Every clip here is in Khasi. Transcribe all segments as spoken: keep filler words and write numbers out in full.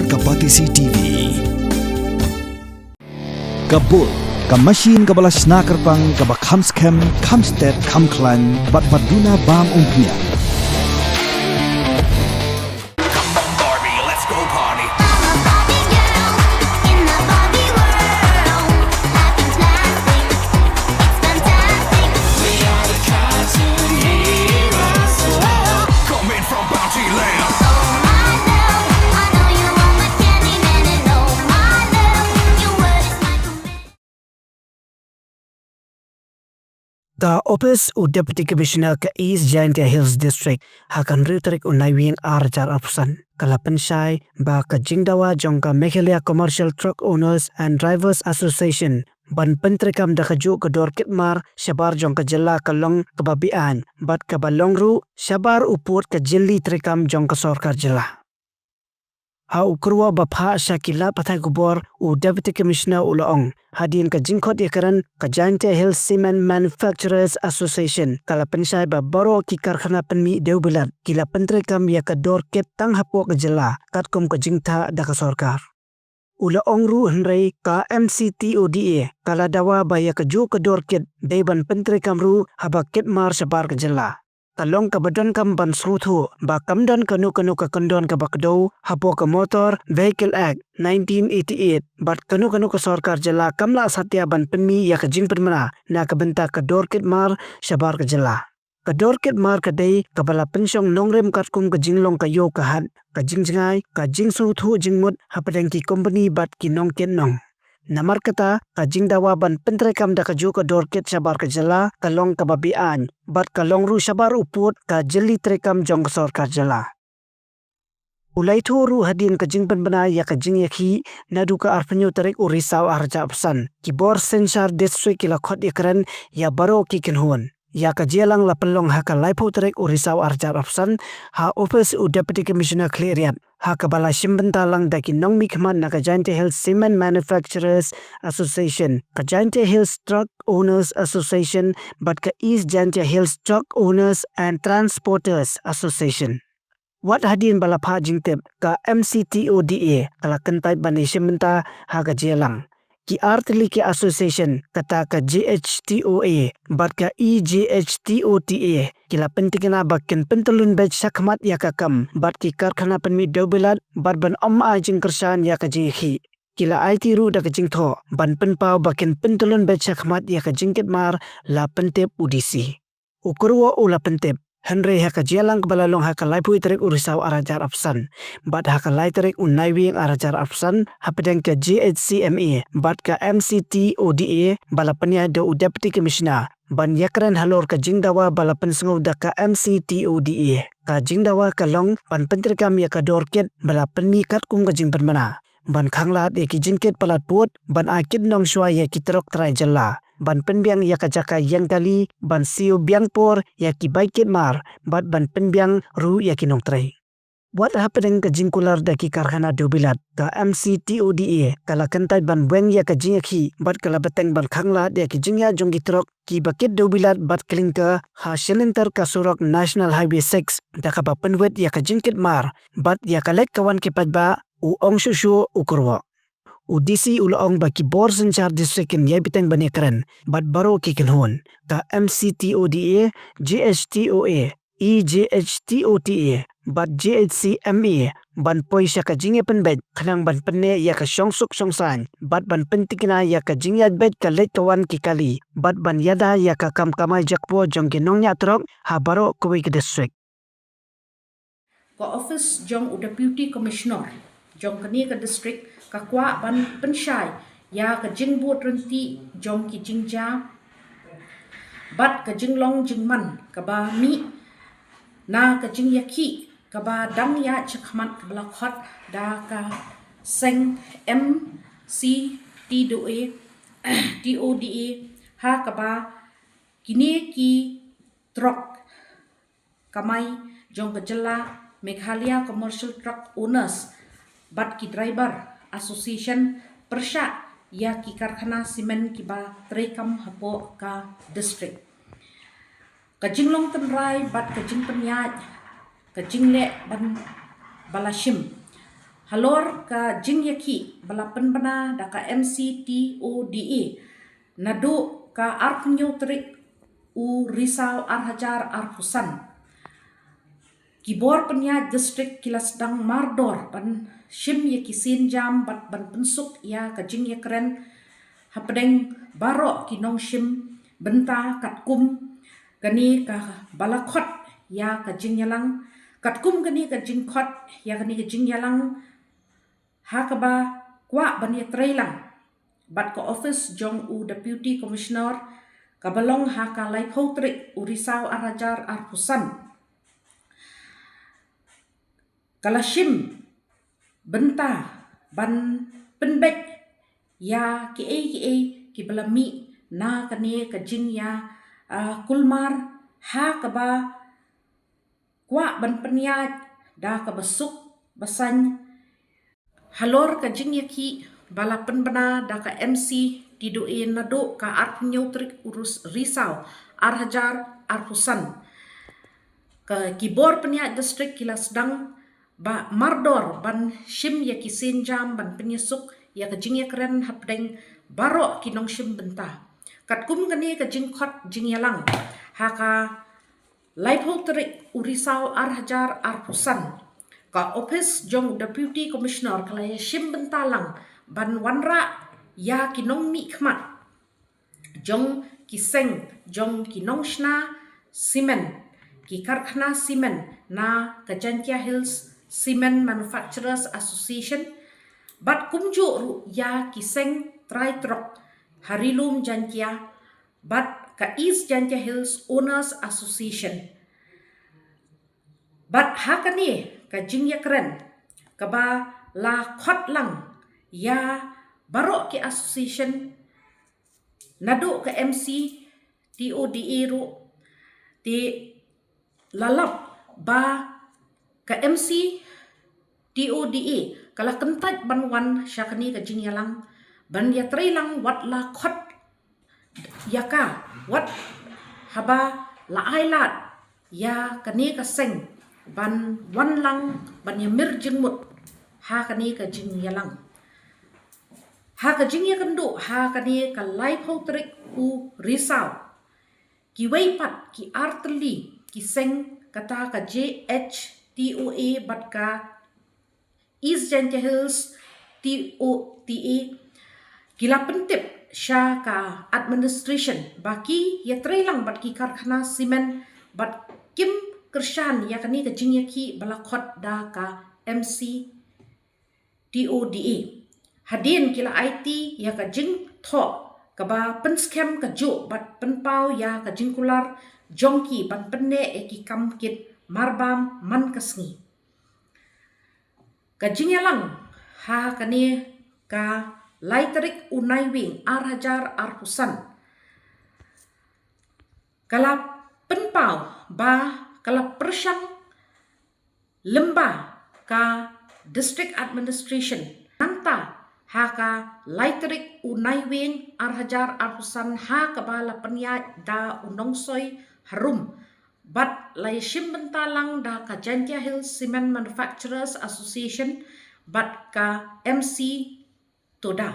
Ka Batesi T V. Ka Bull, ka machine kaba la shna kyrpang, kaba kham skhem, kham stet, kham khlaiñ, bad ba duna bam umphniang. Come on, Barbie, let's go party. I'm a Barbie girl in the Barbie world. Life is plastic, it's fantastic. We are the cartoon heroes. Coming from Bounty Land. Oh my love, I know you want my Candyman, and oh my love, your word is my command. Ka Office u Deputy Commissioner ka East Jaintia Hills District, ha ka hynriew tarik u Naiwieng ar hajar arphew san, ka la pynshai ba ka jingdawa jong ka Meghalaya Commercial Truck Owners and Drivers Association ban pyntreikam da kajuh ka dor kit mar shabar jong ka jylla ka long kaba beaiñ, bad kaba long ruh shabar u pud ka jylliew treikam jong ka sorkar jylla. Ha u kyrwoh ba phah sha ki lad pathai khubor, u Deputy Commissioner u la ong, hadien ka jingkhot ïakren, ka Jaintia Hills Cement Manufacturers Association ka la pynshai ba baroh ki karkhana pynmih dewbilat ki la pyntreikam ïa ka dor kit tang hapoh ka jylla, katkum ka jingthah da ka sorkar. U la ong ruh, hynrei ka M C T O D A ka la dawa ba ïa kajuh ka dor kit dei ban pyntreikam ruh haba kit mar shabar ka jylla. Ka long kaba donkam ban sngewthuh ba kam don kano kano ka kyndon kaba kdew hapoh ka Motor Vehicle Act nineteen eighty-eight, bad kano kano ka sorkar jylla kam lah satia ban pynmih ïa ka jingpynbna na ka bynta ka dor kit mar shabar ka jylla. Ka dor kit mar ka dei kaba la pynshong nongrim katkum ka jinglong ka ïew ka hat, ka jingjngai, ka jingsngewthuh jingmut hapdeng ki kompani bad ki nongkit nong. Namar kata, ka jingdawa ban pyntreikam da kajuh ka dor kit shabar ka jylla ka long kaba beaiñ, bad ka long ruh shabar u pud ka jylliew treikam jong ka sorkar jylla. U la ïathuh ruh, hadien ka jingpynbna ïa ka jingïakhih naduh ka arphew hynñiew tarik u Risaw ar hajar arphew san, ki bor synshar district ki la khot ïakren ïa baroh ki kynhun. Ïa ka jingïalang la pynlong ha ka laiphew tarik u Risaw ar hajar arphew san, ha office u Deputy Commissioner Khliehriat, ha kaba la shim bynta lang da ki nongmihkhmat na ka Jaintia Hills Cement Manufacturers Association, ka Jaintia Hills Truck Owners Association, bad ka East Jaintia Hills Truck Owners and Transporters Association. Wat hadien ba la phah jingtip, ka M C T O D A ka la kyntait ban ïashim bynta ha ka jingïalang. Ki artylli ki association, kata ka J H T O A bad ka E J H T O T A, ki la pyntikna ba kin pyntyllun beit shakhmat ïa ka kam bad ki karkhana pynmih dewbilat, bad ban ym ai jingkyrshan ïa ka jingïakhih. Ki la aiti ruh da ka jingthoh ban pynpaw ba kin pyntyllun beit shakhmat ïa ka jingkit mar, la pyntip u D C. U kyrwoh u la pyntip, hynrei ha ka jingïalang kaba la long ha ka laiphew tarik u Risaw ar hajar arphew san bad ha ka lai tarik u Naiwieng ar hajar arphew san, hapdeng ka J H C M A bad ka M C T O D A, ba la pynïaid da u Deputy Commissioner ban ïakren halor ka jingdawa ba la pynsngew da ka M C T O D A. Ka jingdawa ka long ban pyntreikam ïa ka dor kit ba la pynmih katkum ka jingpynbna, ban khanglad ïa ki jingkit palat pud, ban ai kit nong shuwa ïa ki trok trai jylla, ban pynbiang ïa ka jaka ïeng kali, ban siew biang por ïa ki bai kit mar, bad ban pynbiang ruh ïa ki nongtrei. Wat hapdeng ka jingkular da ki karkhana dewbilat, ka M C T O D A ka la kyntait ban weng ïa ka jingïakhih bad ka la bteng ban khanglad ïa ki jingïaid jong ki trok kiba kit dewbilat bad klinker ha shilynter ka surok National Highway six, da kaba pynwit ïa ka jingkit mar bad ïa ka leit ka wan ki paidbah, u ong shuh shuh u kyrwoh. U D C u la ong ba ki bor synshar district kin ïai bteng ban ïakren bad baroh ki kynhun, ka M C T O D A, J H T O A, E J H T O T A bad J H C M A, ban poi sha ka jingïapynbeit khnang ban pynneh ïa ka shongsuk shongsaiñ bad ban pyntikna ïa ka jingïaid beit ka leit ka wan ki kali, bad ban ïada ïa ka kam kamai jakpoh jong ki nongñiah trok ha baroh kawei ka district. Ka office jong u Deputy Commissioner jong kane ka district ka kwah ban pynshai ïa ka jingbud ryntih jong ki jingjia bad ka jinglong jingman kaba mih na ka jingïakhih kaba dang ïaid shakhmat, kaba la khot da ka seng M C T O D A, T O D A, ha kaba kine ki trok kamai jong ka jylla, Meghalaya Commercial Truck Owners bad ki Driver Association, pyrshah ïa ki karkhana simen kiba treikam hapoh ka district. Ka jinglong tynrai bad ka jingpynïaid, ka jingleh ban ba la shim, Halor ka jingïakhih ba la pynbna da ka M C T O D A naduh ka arphew tarik u Risaw ar hajar arphew san. Ki bor pynïaid district ki la sdang mardor ban shim ïa ki sienjam bad ban pynsuk ïa ka jingïakren hapdeng baroh ki nongshim bynta katkum kane kaba la khot ïa ka jingïalang, katkum kane ka jingkhot ïa kane ka jingïalang ha kaba kwah ban ïatreilang bad ka office jong u Deputy Commissioner kaba long ha ka laiphew tarik u Risaw ar hajar arphew san. Ka la shim bynta ban pynbeit ïa kiei kiei kiba la mih na kane ka jingïa, ah, kulmar ha kaba kwah ban pynïaid da kaba suk ba saiñ halor ka jingïakhih ba la pynbna da ka M C T O D A naduh ka arphew tarik u Risaw ar hajar arphew san. Ka ki bor pynïaid district ki la sdang ba mardor ban shim ïa ki sienjam ban pynïasuk ïa ka jingïakren hapdeng baroh ki nongshim bynta. Katkum kane ka jingkhot jingïalang ha ka laiphew tarik u Risaw ar hajar arphew san, ka office jong Deputy Commissioner ka la ïa shim bynta lang ban wanrah ïa ki nongmihkhmat jong ki seng jong ki nongshna simen, ki karkhana simen na ka Jaintia Hills Cement Manufacturers Association, bad kumjuh ruh ïa ki seng trai trok ha Ri Lum Jaintia bad ka East Jaintia Hills Owners Association. Bad ha kane ka jingïakren kaba la khot lang ïa baroh ki association naduh ka M C T O D A ruh, te la lap ba ka M C T O D A ka la kyntait ban wan sha kane ka jingïalang ban ïatreilang wat la khot ïa ka, wat haba la ai lad ïa kane ka seng ban wan lang ban ïamir jingmut ha kane ka jingïalang. Ha ka jingïakynduh ha kane ka laiphew tarik u Risaw, kiwei pat ki artylli ki seng kata ka J H T O A bad ka East Jaintia Hills T O T A ki la pyntip sha ka administration ba ki ïatreilang bad ki karkhana simen bad kim kyrshan ïa kane ka jingïakhih ba la khot da ka M C T O D A. Hadien ki la aiti ïa ka jingthoh kaba pynskhem kajuh bad pynpaw ïa ka jingkular jong ki ban pynneh ïa ki kam kit marbam man ka sngi. Ka jingïalang ha kane ka lai tarik u Naiwieng ar hajar arphew san ka la pynpaw ba ka la pyrshang lyngba ka District Administration. Nangta ha ka lai tarik u Naiwieng ar hajar arphew san ha kaba la pynïaid da u nongsoi harum bad la ïashim bynta lang da ka Jaintia Hills Cement Manufacturers Association bad ka M C TODA.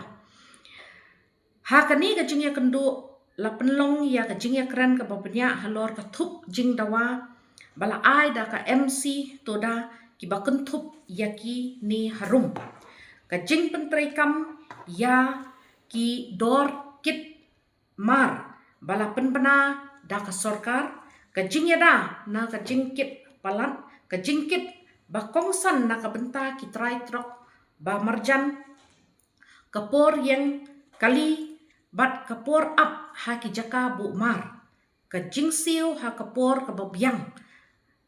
Ha kane ka jingïakynduh la pynlong ïa ka jingïakren kaba bniah halor ka thup jingdawa ba la ai da ka M C TODA kiba kynthup ïa kine harum: ka jingpyntreikam ïa ki dor kit mar ba la pynbna da ka sorkar, ka jingïada na ka jingkit palat, ka jingkit ba kongsan na ka bynta ki trai trok ba marjan, ka por ïeng kali bad ka por ap ha ki jaka buh mar, ka jingsiew ha ka por kaba biang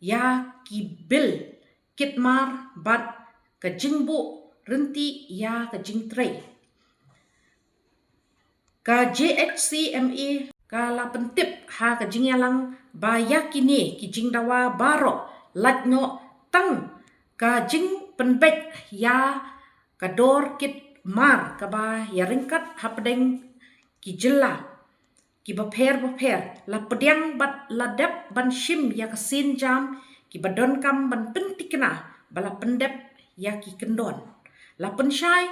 ïa ki bil kit mar bad ka jingbuh rynti ïa ka jingtrei. Ka J H C M A ka la pyntip ha ka jingïalang ba ïa kine ki jingdawa baroh lait noh tang ka jingpynbeit ïa ka dor kit mar kaba ïaryngkat hapdeng ki jylla kiba pher bapher, la pdiang bad la dep ban shim ïa ka sienjam kiba donkam ban pynthikna ba la pyndep ïa ki kyndon. La pynshai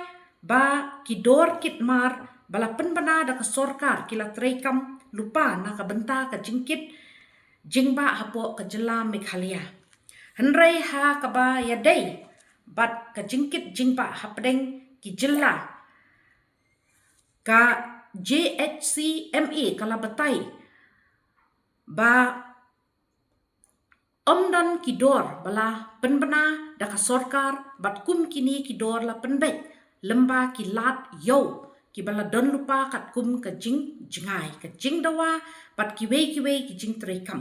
ba ki dor kit mar ba la pynbna da ka sorkar ki la treikam lypa na ka bynta ka jingkit jingbah hapoh ka jylla Meghalaya. Hynrei ha kaba ïadei bad ka jingkit jingbah hapdeng ki jylla, ka J H C M A ka la batai ba ym don ki dor ba la pynbna da ka sorkar, bad kum kine ki dor la pynbeit lyngba ki lad ïew kiba la don lypa katkum ka jingjngai, ka jingdawa bad kiwei kiwei ki jingtreikam.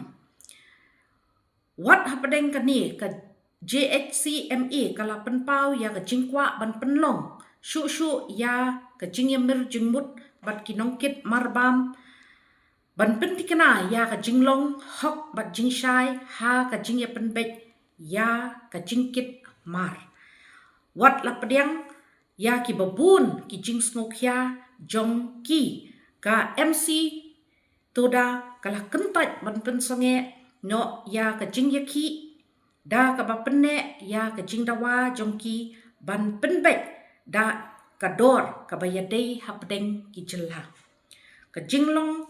Wat hapdeng kane, ka J H C M A ka la pynpaw ïa ka jingkwah ban pynlong shuh shuh ïa ka jingïamir jingmut bad ki nongkit marbam ban pyntikna ïa ka jinglong hok bad jingshai ha ka jingïapynbeit ïa ka jingkit mar. Wat la pdiang ïa kiba bun ki jingsngewkhia jong ki, ka M C Toda ka la kyntait ban pynsangeh noh ïa ka jingïakhih da kaba pynneh ïa ka jingdawa jong ki ban pynbeit da ka dor kaba ïadei hapdeng ki jylla. Ka jinglong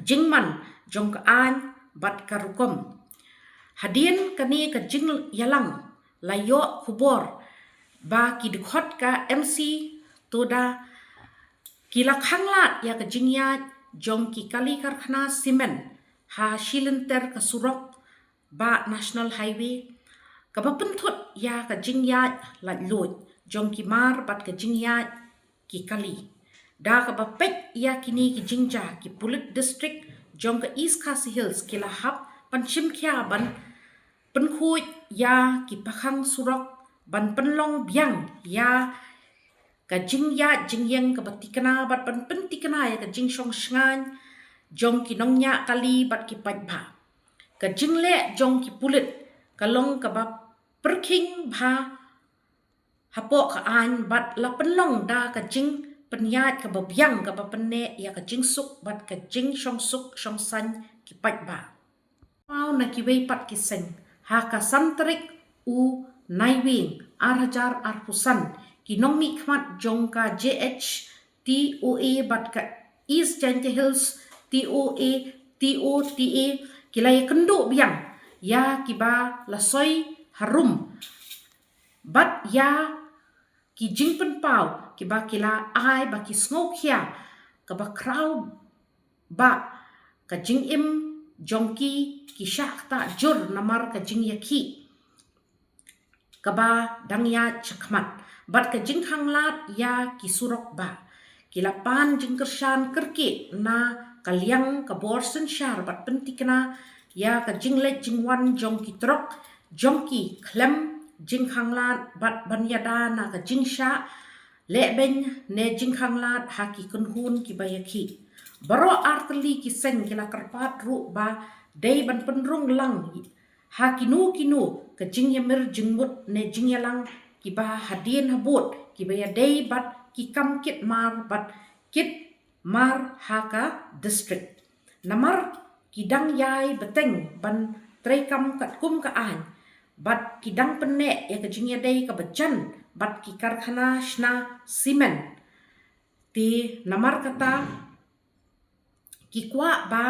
jingman jong ka aiñ bad ka rukom. Hadien kane ka jingïalang la ïoh khubor ba ki dkhot ka M C Toda ki la khanglad ïa ka jingïaid jong ki kali karkhana simen ha shilynter ka surok ba National Highway, kaba pynthut ïa ka jingïaid laitluid jong ki mar bad ka jingïaid ki kali. Da kaba peit ïa kine ki jingjia, ki pulit district jong ka East Khasi Hills ki la hap ban shim khia ban pynkhuid ïa ki pakhang surok ban pynlong biang ïa ka jingïaid jingïeng kaba tikna bad ban pyntikna ïa ka jingshong shngaiñ jong ki nongñiah kali bad ki paidbah. Ka jingleh jong ki pulit ka long kaba pyrkhing bha hapoh ka aiñ bad la pynlong da ka jingpynïaid kaba biang kaba pynneh ïa ka jingsuk bad ka jingshong suk shong saiñ ki paidbah. Paw na kiwei pat ki seng, ha ka san tarik u Naiwieng ar hajar arphew san, ki nongmihkhmat jong ka J H T O A bad ka East Jaintia Hills T O A, T O T A, ki la ïakynduh biang ïa kiba la soi harum bad ïa ki jingpynpaw kiba ki la ai ba ki sngewkhia kaba khraw ba ka jingim jong ki ki shah ktah jur namar ka jingïakhih kaba dang ïaid shakhmat bad ka jingkhanglad ïa ki surok ba ki la pan jingkyrshan kyrkieh na ka liang ka bor synshar bad pyntikna ïa ka jingleit jingwan jong ki trok jong ki khlem jingkhanglad bad ban ïada na ka jingshah lehbeiñ ne jingkhanglad ha ki kynhun kiba ïakhih. Baroh artylli ki seng ki la kyrpad ruh ba dei ban pynrung lang ha kino kino ka jingïamir jingmut ne jingïalang kiba hadien habud kiba ïadei bad ki kam kit mar bad kit mar ha ka district. Namar ki dang ïai bteng ban treikam katkum ka aiñ bad ki dang pynneh ïa ka jingïadei kaba jan bad ki karkhana shna simen. Te namar kata ki kwah ba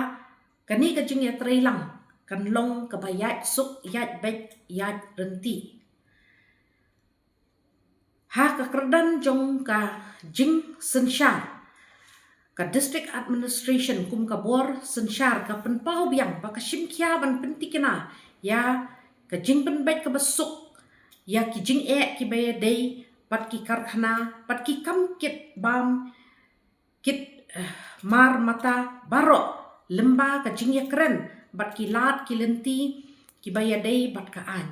kane ka jingïatreilang kan long kaba ïaid suk ïaid beit ïaid rynti. Ha ka kyrdan jong ka jingsynshar, ka District Administration kum ka bor synshar ka pynpaw biang ba ka shim khia ban pyntikna ïa ka jingpynbeit kaba suk ïa ki jingeh kiba ïadei bad ki karkhana bad ki kam kit bam kit, eh, mar mata baroh lyngba ka jingïakren bad ki lad ki lynti kiba ïadei bad ka aiñ.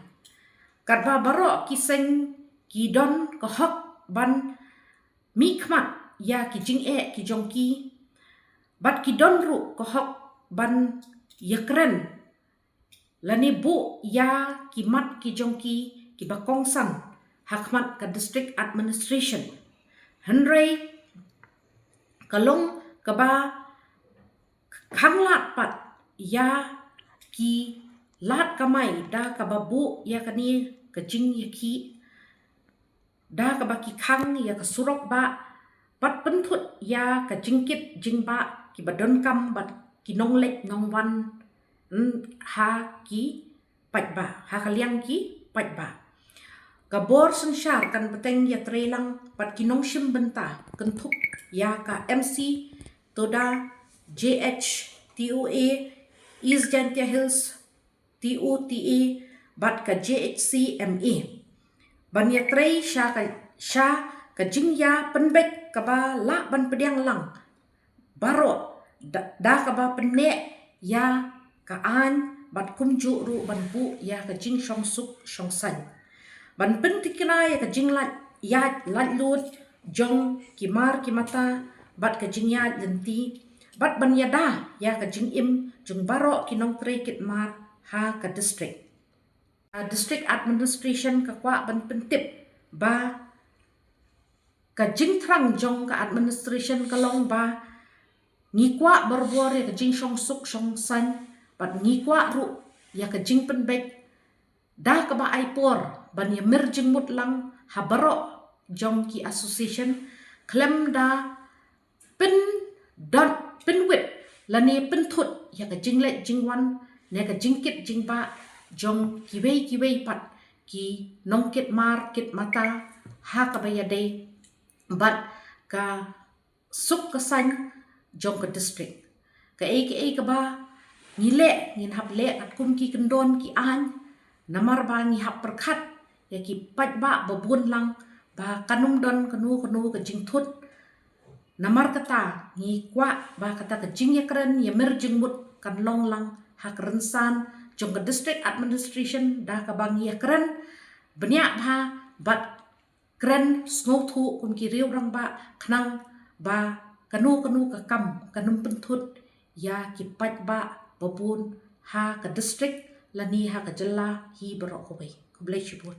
Katba baroh ki seng ki don ka hok ban mihkhmat ïa ki jingeh ki jong ki bad ki don ruh ka hok ban ïakren lane buh ïa ki mat ki jong ki kiba kongsan ha khmat ka District Administration. Hynrei ka long kaba khanglad pat ïa ki lad kamai da kaba buh ïa kane ka jingïakhih da kaba ki khang ïa ka surok bah bad pynthut ïa ka jingkit jingbah kiba donkam bad ki nongleit nongwan, mm, ha ki paidbah, ha ka liang ki paidbah. Ka bor synshar kan bteng ïatrei lang bad ki nongshim bynta kynthup ïa ka M C Toda, J H T O A, East Jaintia Hills T O T A bad ka J H C M A ban ïatrei sha ka, sha ka jingïapynbeit kaba lah ban pdiang lang baroh da, da kaba pynneh ïa ka aiñ bad kumjuh ruh ban buh ïa ka jingshongsuk shongsaiñ, ban pyntikna ïa ka jinglait ïaid laitluid jong ki mar ki mata bad ka jingïaid lynti bad ban ïada ïa ka jingim jong baroh ki nongtrei kit mar ha ka district. Ka district administration ka kwah ban pyntip ba ka jingthrang jong ka administration ka long ba ngi kwah barabor ïa ka jingshongsuk shongsaiñ bad ngi kwah ruh ïa ka jingpynbeit da kaba ai por ban ïamir jingmut lang ha baroh jong ki association khlem da pyndon pynwit lane pynthut ïa ka jingleit jingwan ne ka jingkit jingbah jong kiwei kiwei pat ki nongkit mar kit mata ha kaba ïadei bad ka suk ka saiñ jong ka district. Kaei kaei kaba ngi leh ngin hap leh katkum ki kyndon ki aiñ, namar ba ngi hap pyrkhat ïa ki paidbah babun lang ba kan ym don kano kano ka jingthut. Namar kata ngi kwah ba kata ka jingïakren ïamir jingmut kan long lang ha ka rynsan jong ka district administration da kaba ngi ïakren bniah bha bad kren sngewthuh kum ki riew rangbah khnang ba kano kano ka kam kan ym pynthut ïa ki paidbah babun ha ka district lane ha ka jylla hi baroh kawei. Khublei shibun.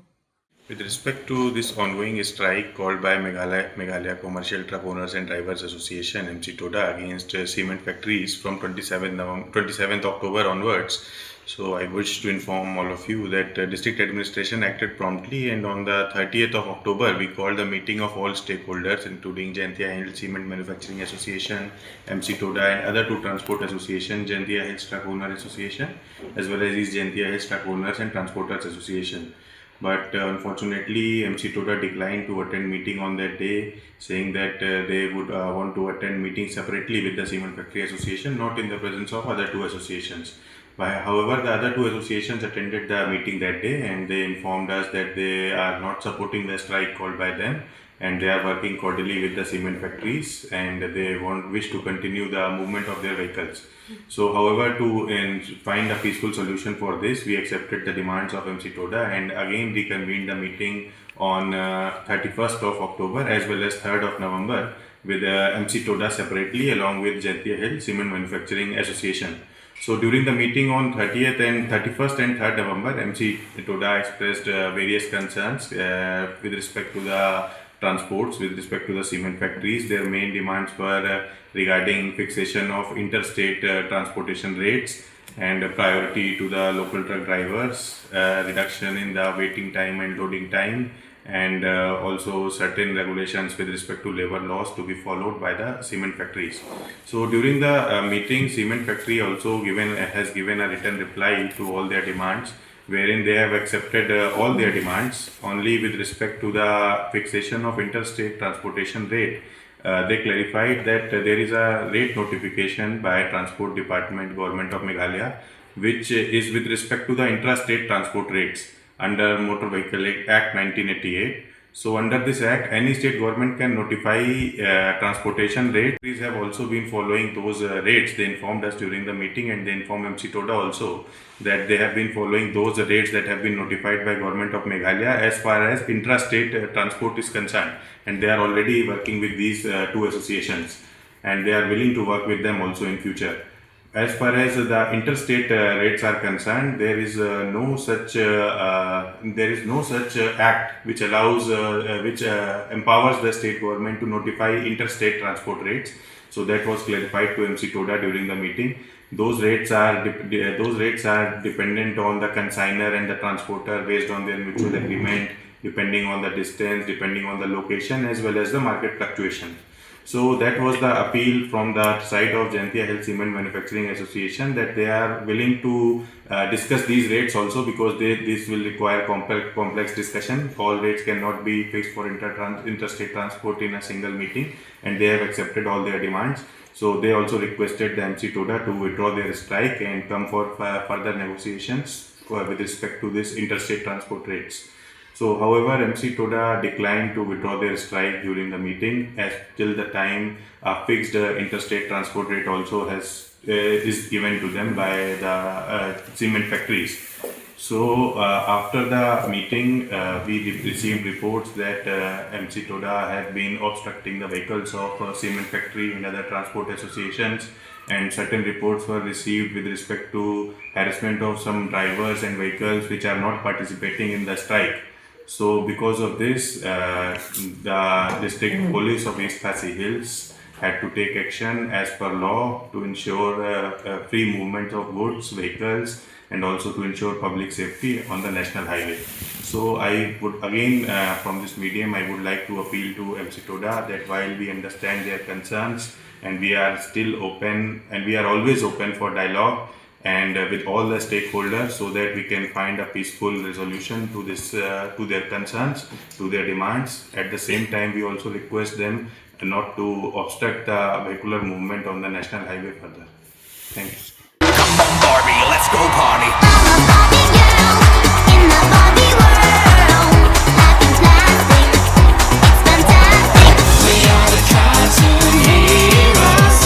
With respect to this ongoing strike called by Meghalaya, Meghalaya Commercial Truck Owners and Drivers Association, M C Toda, against uh, cement factories from twenty-seventh November, twenty-seventh October onwards, so I wish to inform all of you that uh, district administration acted promptly, and on the thirtieth of October, we called a meeting of all stakeholders, including Jaintia Hills Cement Manufacturing Association, M C Toda, and other two transport associations, Jaintia Hills Truck Owner Association, as well as East Jaintia Hills Truck Owners and Transporters Association. But uh, unfortunately, M C Toda declined to attend meeting on that day, saying that uh, they would uh, want to attend meeting separately with the Cement Factory Association, not in the presence of other two associations. By, however, the other two associations attended the meeting that day, and they informed us that they are not supporting the strike called by them, and they are working cordially with the cement factories, and they want, wish to continue the movement of their vehicles. So, however, to in, find a peaceful solution for this, we accepted the demands of M C Toda and again reconvened the meeting on uh, thirty-first of October as well as third of November with uh, M C Toda separately along with Jaintia Hill Cement Manufacturing Association. So during the meeting on thirtieth and thirty-first and third November, M C Toda expressed uh, various concerns uh, with respect to the transports, with respect to the cement factories. Their main demands were uh, regarding fixation of interstate uh, transportation rates and priority to the local truck drivers, uh, reduction in the waiting time and loading time, and uh, also certain regulations with respect to labor laws to be followed by the cement factories. So during the uh, meeting, cement factory also given has given a written reply to all their demands, wherein they have accepted uh, all their demands. Only with respect to the fixation of interstate transportation rate, uh, they clarified that uh, there is a rate notification by Transport Department, Government of Meghalaya, which is with respect to the intrastate transport rates under Motor Vehicle Act nineteen eighty-eight. So under this act, any state government can notify uh, transportation rate. These have also been following those uh, rates. They informed us during the meeting, and they informed M C Toda also that they have been following those rates that have been notified by Government of Meghalaya as far as intrastate uh, transport is concerned, and they are already working with these uh, two associations, and they are willing to work with them also in future. As far as the interstate uh, rates are concerned, there is uh, no such uh, uh, there is no such uh, act which allows uh, uh, which uh, empowers the state government to notify interstate transport rates. So that was clarified to M C Toda during the meeting. Those rates are dep- de- those rates are dependent on the consignor and the transporter based on their mutual agreement depending on the distance, depending on the location, as well as the market fluctuation. So that was the appeal from the side of Jaintia Hills Cement Manufacturing Association, that they are willing to uh, discuss these rates also, because they, this will require complex, complex discussion. All rates cannot be fixed for inter-, interstate transport in a single meeting, and they have accepted all their demands. So they also requested the M C TODA to withdraw their strike and come for further negotiations for, with respect to this interstate transport rates. So, however, M C TODA declined to withdraw their strike during the meeting, as till the time a fixed uh, interstate transport rate also has uh, is given to them by the uh, cement factories. So uh, after the meeting, uh, we re- received reports that uh, M C TODA had been obstructing the vehicles of uh, cement factory and other transport associations, and certain reports were received with respect to harassment of some drivers and vehicles which are not participating in the strike. So because of this, uh, the district police of East Khasi Hills had to take action as per law to ensure uh, uh, free movement of goods, vehicles, and also to ensure public safety on the national highway. So I would again, uh, from this medium, I would like to appeal to M C TODA that while we understand their concerns and we are still open and we are always open for dialogue and uh, with all the stakeholders, so that we can find a peaceful resolution to this, uh, to their concerns, to their demands. At the same time, we also request them not to obstruct the vehicular movement on the national highway further. Thank you. Come on, Barbie, let's go party. I'm a Barbie girl in the Barbie world. Life in plastic, it's fantastic. We are the cartoon heroes.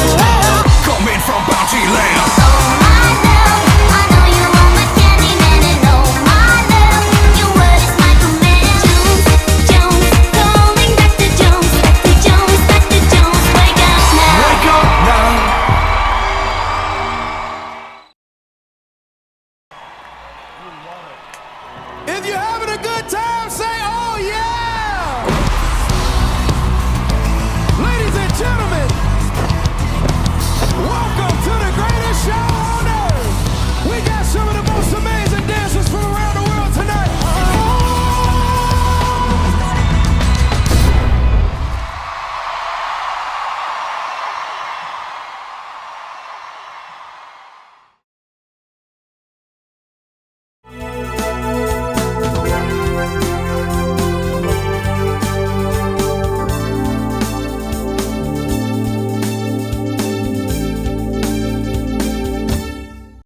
Coming from Bounty Land. Oh my love, I know you want my candy man, and oh my love, your word is my command. Jones, Jones, calling back to Jones, back to Jones, back to Jones. Wake up now. Wake up now. If you're having a good time,